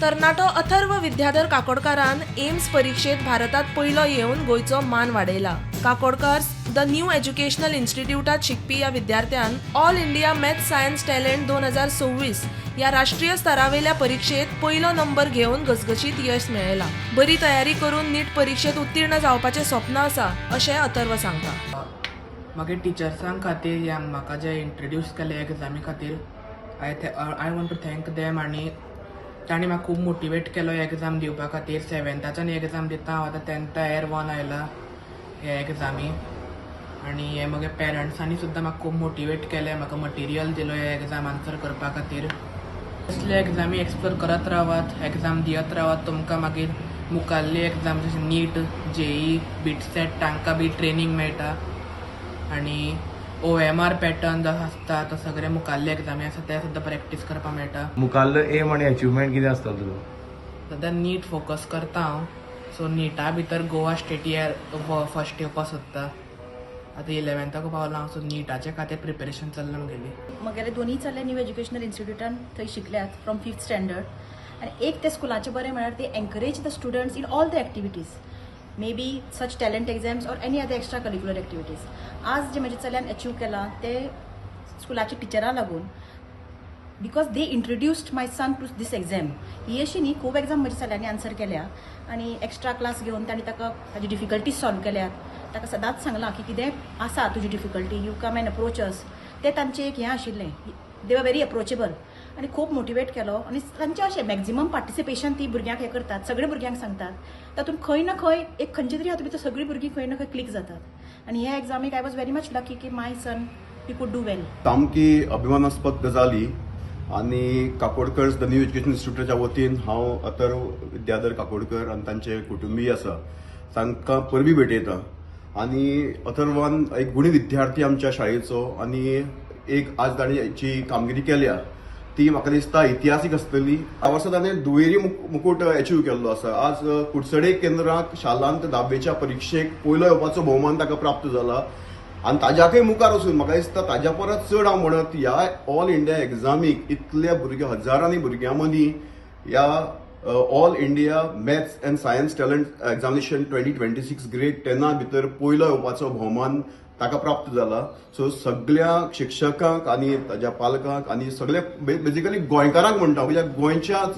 तरणाटो अथर्व विद्याधर काकोडकारान एम्स परिक्षेत भारतात पयलो येवन गोंयचो मान वाडयला. काकोडकार the new educational इन्स्टिट्यूटात शिकपी ह्या विद्यार्थ्यान All India Math Science Talent 2026 ह्या राष्ट्रीय स्तरावेल्या परिक्षेत पयलो नंबर घेवन घसघशीत यश मेळयला. बरी तयारी करून नीट परिक्षेत उत्तीर्ण जावपाचें स्वप्न आसा, अशें अथर्व सांगता. मागीर टिचर्सां खातीर ह्या म्हाका जे इंट्रोड्यूस केले एग्जामी खातीर, I want to thank them. आनी तांणी म्हाका खूब मोटिवेट केलो एग्जाम दिवपा खातीर. सेवेंथाच्यान एग्जाम दिता हांव, आतां तेन्था एर वन आयला हे एग्जामी. आनी हे म्हगे पेरंट्सांनी सुद्दां म्हाका खूब मोटिवेट केलें, म्हाका मटिरियल दिलो हे एग्जाम आन्सर करपा खातीर. असले एग्जामी एक्सप्लोर करत रावात, एग्जाम दियत रावात. तुमकां मागीर मुखाल्ली एग्जाम जशें नीट, जेई, बिटसेट, तांकां बी ट्रेनींग मेळटा. आनी ओएमआर पॅटर्न जो आसता, तो सगळे मुखाल्ले एग्जामी आसा, ते सुद्दां प्रॅक्टीस करपाक मेळटा. मुखाल्लो एम आनी अचिवमेंट कितें आसतलो तुजो? सद्या नीट फोकस करता हांव. सो निटा भितर गोवा स्टेटी फर्स्ट येवपाक सोदता. आतां इलेवन्थाक पावला हांव, सो निटाचे खातीर प्रिपेरेशन चल्लां म्हगेली. म्हगेले दोनूय चले न्यू एज्युकेशनल इन्स्टिट्यूटान थंय शिकल्यात फ्रॉम फिफ्थ स्टँडर्ड. आनी एक ते स्कुलाचें बरें म्हळ्यार ते encourage the students in all the activities, maybe such talent exams or any other extra curricular activities. आज जे म्हज्या चल्यान अचीव केलां ते स्कुलाच्या टिचरां लागून, because they introduced my son to this exam. ही अशी न्ही, खूब एग्जाम म्हज्या चल्यांनी आन्सर केल्या आनी एक्स्ट्रा क्लास घेवन तांणी ताका ताजी डिफिकल्टीज सॉल्व केल्यात. ताका सदांच सांगलां की कितें आसा तुजी difficulty, you come and approach us. तें तांचें एक हें आशिल्लें, they were very approachable आनी खूब मोटिवेट केलो. आनी तांचें अशें मॅक्झिमम पार्टिसिपेशन ती भुरग्यांक हें करतात, सगळे भुरग्यांक सांगतात. तातूंत खंय ना खंय एक खंयचे तरी हातूंत भितर सगळीं भुरगीं खंय ना खंय क्लिक जातात. आनी ह्या एग्जामीक I was very much lucky की my son, he could do well. सामकी अभिमानास्पद गजाली आनी काकोडकर्स the new education इन्स्टिट्यूटाच्या वतीन हांव अथर्व विद्याधर काकोडकर आनी तांचे कुटुंबीय आसा, तांकां परबीं भेटयता. आनी अथर्वान एक गुणी विद्यार्थी आमच्या शाळेचो आनी एक आज ताणें जी कामगिरी केल्या ती म्हाका दिसता इतिहासीक आसतली. ह्या वर्सा ताणें दुवेरी मुकूट अचीव केल्लो आसा. आज कुडचडे केंद्राक शालांत धावेच्या परिक्षेक पयलो येवपाचो भोवमान ताका प्राप्त जाला. आनी ताज्याकय मुखार वचून म्हाका दिसता ताज्या परस चड हांव म्हणत, ह्या ऑल इंडिया एग्जामीक इतल्या भुरगे, हजारांनी भुरग्यां मदीं ह्या All India Maths and Science Talent Examination 2026 grade 10 भितर पयलो येवपाचो भोवमान ताका प्राप्त जाला. सो सगळ्या शिक्षकांक आनी ताज्या पालकांक आनी सगळे बेजिकली गोंयकारांक म्हणटा, कित्याक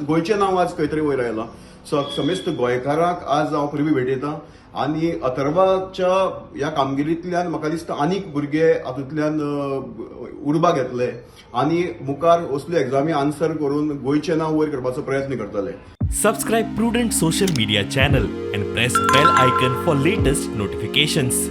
गोंयचें नांव आज खंय तरी वयर आयलां. सो समेस्त गोंयकारांक आज हांव परबीं भेटयतां. आनी अथर्वाच्या ह्या कामगिरींतल्यान म्हाका दिसता आनीक भुरगे हातूंतल्यान उर्बा घेतले आनी मुखार असल्यो एग्जामी आन्सर करून गोंयचें नांव वयर करपाचो प्रयत्न करतले. Subscribe Prudent Social Media channel and press bell icon for latest notifications.